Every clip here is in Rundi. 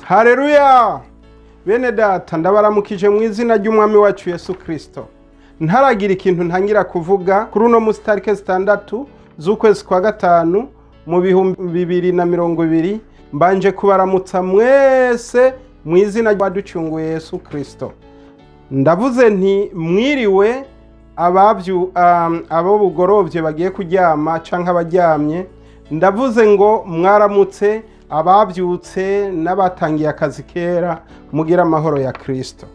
Hareruya! Bene data, ndabaramukije mu izina ry'Umwami wacu Yesu Kirisito. Ntaragira ikintu ntangira kuvuga, kuri uno munsi tariki 6 z'ukwezi kwa gatanu mu 2020, mbanje kubaramutsa mwese mu izina ryaducunguye Yesu Kirisito. Ndavuze nti mwiriwe abo bugorovye bagiye kuryama canke abaryamye. Ndavuze ngo mwaramutse ababyutse n'abatangiye akazi kera. Mugira amahoro ya Kirisito.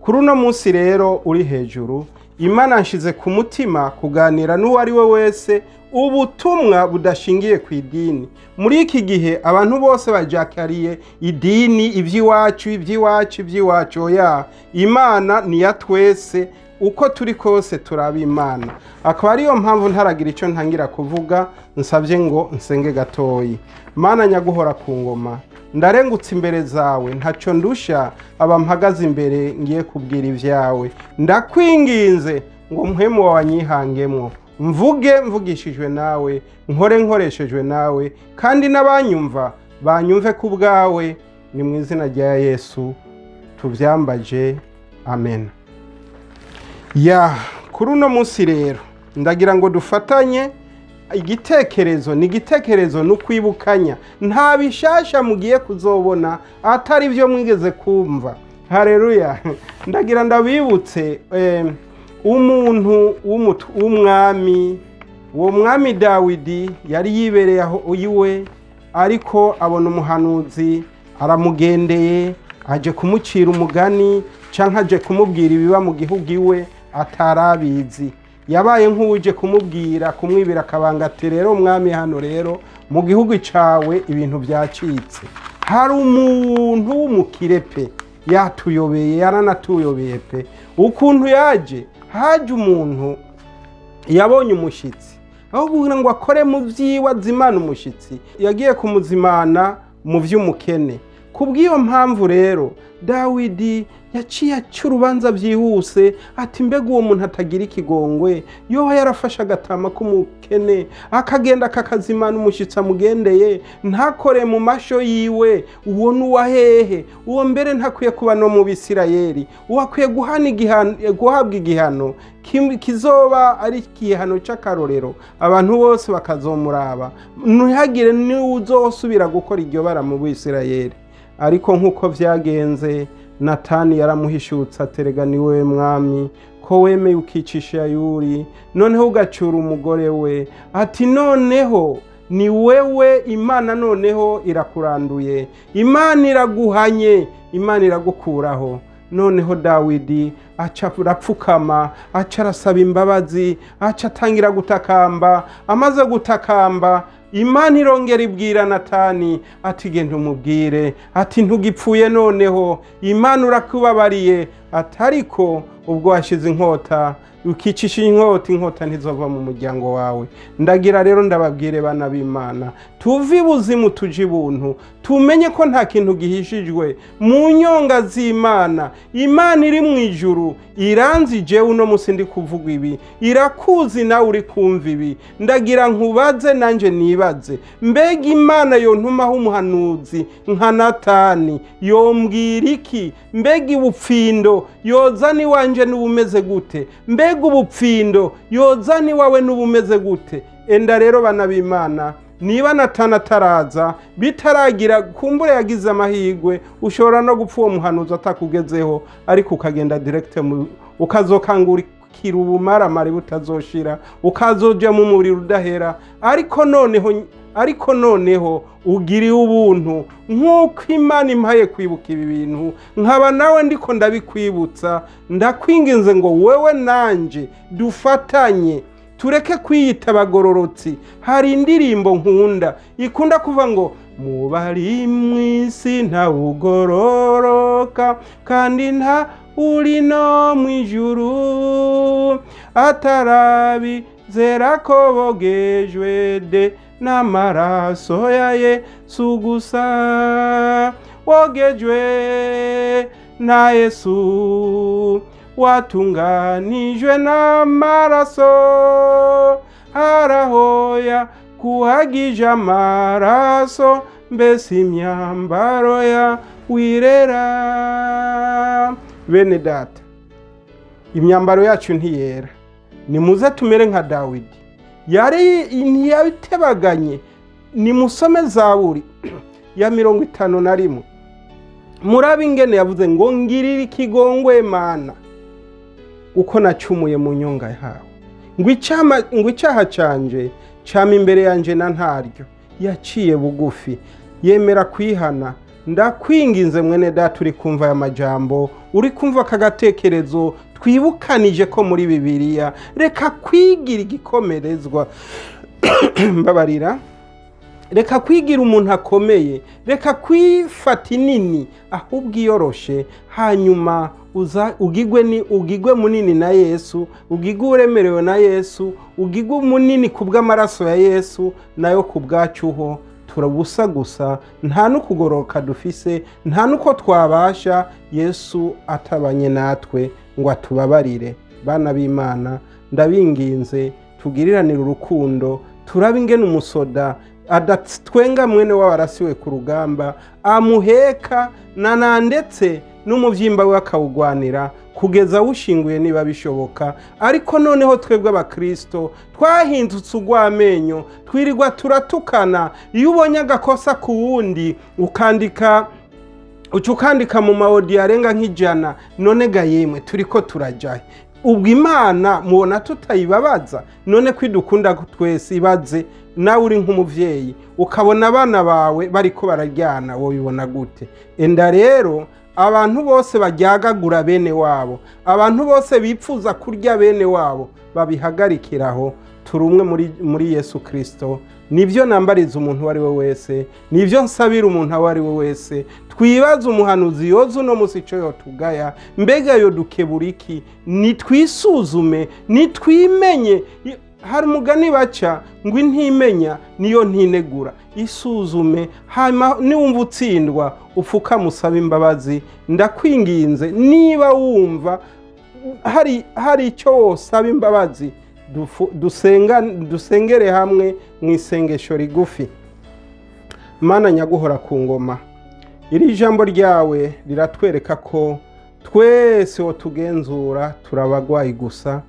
Kuri uno munsi rero uri hejuru, Imana nshize ku mutima kuganira n'uwo ari we wese ubutumwa budashingiye ku idini. Muri iki gihe abantu bose bajakariye idini, iby'iwacu, iby'iwacu, iby'iwacu. Oya, Imana ni iya twese, uko turi kose turaba Imana. Akaba ariyo mpamvu ntaragira icyo ntangira kuvuga, nsabye ngo nsenge gatoyi. Mana nyaguhora ku ngoma, ndarengutse imbere zawe, ntacyo ndusha aba mpagaze imbere ngiye kubwira ibyawe. Ndakwinginze ngo mpwemu wawe anyihangemwo, mvuge mvugishijwe nawe, nkore nkoreshejwe nawe, kandi n'abanyumva banyumve ku bwawe. Ni mu izina rya Yesu tubyambaje, amen. Ya, kuri uno munsi rero ndagira ngo dufatanye igitekerezo. Ni igitekerezo, ni ukwibukanya, nta bishasha mugiye kuzobona atari byo mwigeze kumva. Hareruya! Ndagira ndabibutse umuntu w'umwami, uwo mwami Dawidi yari yibereye aho iwe, ariko abona umuhanuzi aramugendeye, aje kumucira umugani cyangwa aje kumubwira ibiba mu gihugu iwe atarabizi. Yabaye nk'uje kumubwira, kumwibira akabanga, ati: "Rero mwami, hano rero mu gihugu cyawe ibintu byacitse. Hari umuntu w'umukire pe, yatuyobeye, yaranatuyobeye pe." Ukuntu yaje, haje umuntu yabonye umushyitsi, aho kugira ngo akore mu byiwe azimana umushyitsi, yagiye kumuzimana mu by'umukene. Ku bw'iyo mpamvu rero Dawidi yaciye aca urubanza byihuse, ati: "Mbega uwo muntu atagira ikigongwe, yoba yarafashe agatama k'umukene, akagenda akakazimana umushyitsi amugendeye, ntakore mu masho yiwe, uwo ni uwa hehe? Uwo mbere ntakwiye kuba no mu Bisirayeli. Uwo akwiye guhabwa igihano kizoba ari igihano cy'akarorero, abantu bose bakazomuraba, ntihagire n'uzosubira gukora iryo bara mu Bisirayeli." Ariko nk'uko byagenze, Natani yaramuhishutse, aterega: "Ni we mwami, ko wemeye ukicisha Yuri, noneho ugacura umugore we?" Ati: "Noneho ni wewe, Imana noneho irakuranduye, Imana iraguhanye, Imana iragukuraho." Noneho Dawidi aca arapfukama, aca arasaba imbabazi, aca atangira gutakamba. Amaze gutakamba, Imana irongera ibwira Natani ati: "Genda umubwire ati ntugipfuye, noneho Imana urakubabariye." Atariko ubwo washize inkota, ukicisha inkota, inkota ntizova mu muryango wawe. Ndagira rero ndababwire, bana b'Imana, tuve ibuzimu tuje ibuntu, tumenye ko nta kintu gihishijwe mu nyonga z'Imana. Imana iri mu ijuru iranzi jewe uno munsi ndi kuvuga ibi, irakuzi nawe uri kumva ibi. Ndagira nkubaze nanjye nibaze: mbega Imana yontumaho umuhanuzi nka Natani, yombwira iki? Mbega ubupfindo yozana iwanje n'ubumeze gute? Mbega ubupfindo yozana iwawe n'ubumeze gute? Enda rero, bana b'Imana, niba Natana ataraza, bitaragira, kumbure yagize amahirwe, ushobora no gupfa uwo muhanuzi atakugezeho, ariko ukagenda direct ukazokangurikira ubumaramari butazoshira, ukazoja mu muriro udahera. Ariko noneho ugiriye ubuntu, nk'uko Imana impaye kwibuka ibi bintu, nkaba nawe ndiko ndabikwibutsa. Ndakwinginze ngo wewe nanje dufatanye, tureke kwiyita abagororotsi. Hari indirimbo nkunda ikunda kuva ngo: "Mu bari mu isi ntawugororoka, kandi nta uri no mu ijuru atarabizera ko bogejwe de n'amaraso ya Yesu gusa. Wogejwe na Yesu, watunganijwe n'amaraso, harahoya kuhagije amaraso, mbese imyambaro yawe. Wirera. Bene data, imyambaro yacu ntiyera. Nimuze tumere nka Dawidi, yari ntiyabitebaganye. Nimusome Zaburi ya 51, murabe ingene yavuze ngo: "Ngirira ikigongwe Mana, uko nacumuye mu nyonga yawe," ngo "icyaha canje cama imbere yanje na ntaryo." Yaciye bugufi, yemera kwihana. Ndakwinginze mwene data uri kumva aya majambo, uri kumva aka gatekerezo twibukanije ko muri Bibiliya, reka kwigira igikomerezwa, mbabarira, reka kwigira umuntu akomeye, reka kwifata inini, ahubwo iyoroshe, hanyuma uza ugigwe ni ugigwe munini na Yesu, ugigwe uremerewe na Yesu, ugigwe munini ku bw'amaraso ya Yesu. Nayo ku bwacu ho turabusa gusa, nta n'ukugoroka dufise, nta n'uko twabasha Yesu atabanye natwe ngo atubabarire. Bana b'Imana, ndabinginze tugiriranire urukundo. Turabe ingene umusoda adatwenga mwene w'abarasiwe ku rugamba, amuheka na ndetse n'umubyimba we akawugwanira kugeza awushinguye niba bishoboka. Ariko noneho twebwe abakristo twahindutse urw'amenyo, twirirwa turatukana. Iyo ubonye agakosa ku wundi, ukandika, uca ukandika mu ma audio arenga nk'100. None ga yemwe, turi ko turajyahe? Ubwo Imana mubona tutayibabaza? None ko idukunda twese, ibaze nawe uri nk'umubyeyi ukabona abana bawe bariko bararyana, wobibona gute? Enda rero abantu bose baryagagura bene wabo, abantu bose bipfuza kurya bene wabo, babihagarikiraho. Turi umwe muri Yesu Kirisito. Nibyo nambariza umuntu uwo ari we wese, nibyo nsabira umuntu uwo ari we wese. Twibaze umuhanuzi yoza uno munsi icyo yotugaya. Mbega yodukebura iki? Nitwisuzume, nitwimenye. Hari umugani baca ngo intimenya niyo ntinegura. Isuzume, hanyuma niwumva utsindwa, upfukame usabe imbabazi. Ndakwinginze, niba wumva hari icyo wosaba imbabazi, dusenga, dusengere hamwe mu isengesho rigufi. Mana nyaguhora ku ngoma, iri jambo ryawe riratwereka ko twese tugenzura turabagwayi gusa,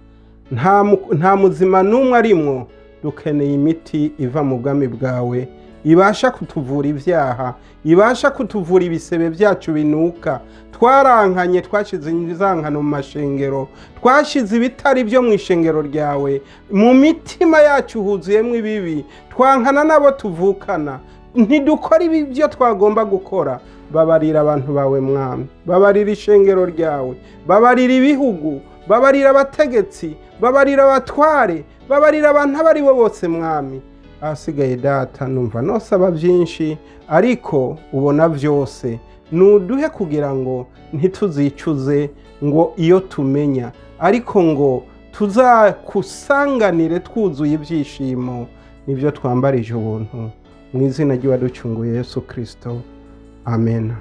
nta muzima n'umwe arimwo. Dukeneye imiti iva mu bwami bwawe, ibasha kutuvura ibyaha, ibasha kutuvura ibisebe byacu binuka. Twarankanye, twashyize inzankano mu mashengero, twashyize ibitari byo mu ishengero ryawe. Mu mitima yacu huzuyemo ibibi, twankana n'abo tuvukana, ntidukora ibi byo twagomba gukora. Babarira abantu bawe Mwami, babarira ishengero ryawe, babarira ibihugu, babarira abategetsi, babarira abatware, babarira abantu abo ari bo bose Mwami. Ahasigaye Data, numva nosaba byinshi, ariko ubona byose. Nuduhe kugira ngo ntituzicuze ngo iyo tumenya, ariko ngo tuzakusanganire twuzuye ibyishimo. Nibyo twambarije ubuntu mu izina ry'uwaducunguye Yesu Kirisito, amen.